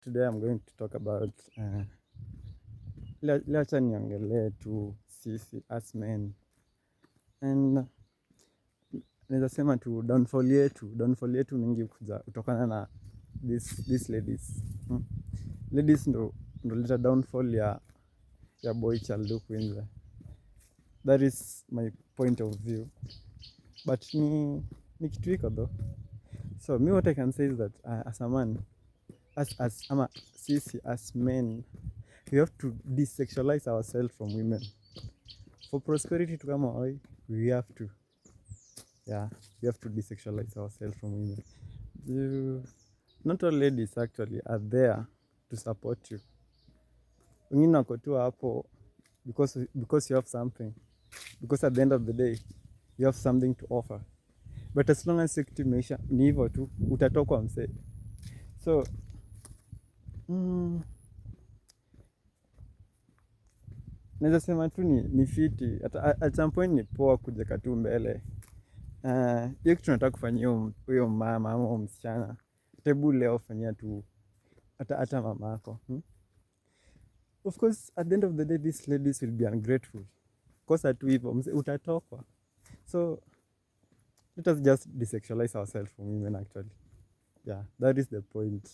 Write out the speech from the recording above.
Today I'm going to talk about leo acha niongelee tu sisi as men, and naweza sema tu downfall yetu mingi kuja kutokana na this ladies, Ladies ndo leta downfall ya boy child huku nje. That is my point of view, but ni kitu iko though. So me, what I can say is that as a man, as ama sisi as men, we have to desexualize ourselves from women for prosperity to come our way. We have to, yeah, we have to desexualize ourselves from women. Not all ladies actually are there to support you. Wengine wako tu hapo because you have something, because at the end of the day you have something to offer. But as long as hiyo kitu imeisha, ni hivyo tu, utatokwa, msee. So naweza sema tu ni fiti at some point, ni poa kujieka tu mbele. Hiyo kitu nataka kufanyia huyo mama ama huyo msichana, hebu leo fanyia tu hata mamako, Of course, at the end of the day these ladies will be ungrateful. Kosa tu hivyo, msee, utatokwa. So let us just desexualize ourselves from women, actually. Yeah, that is the point.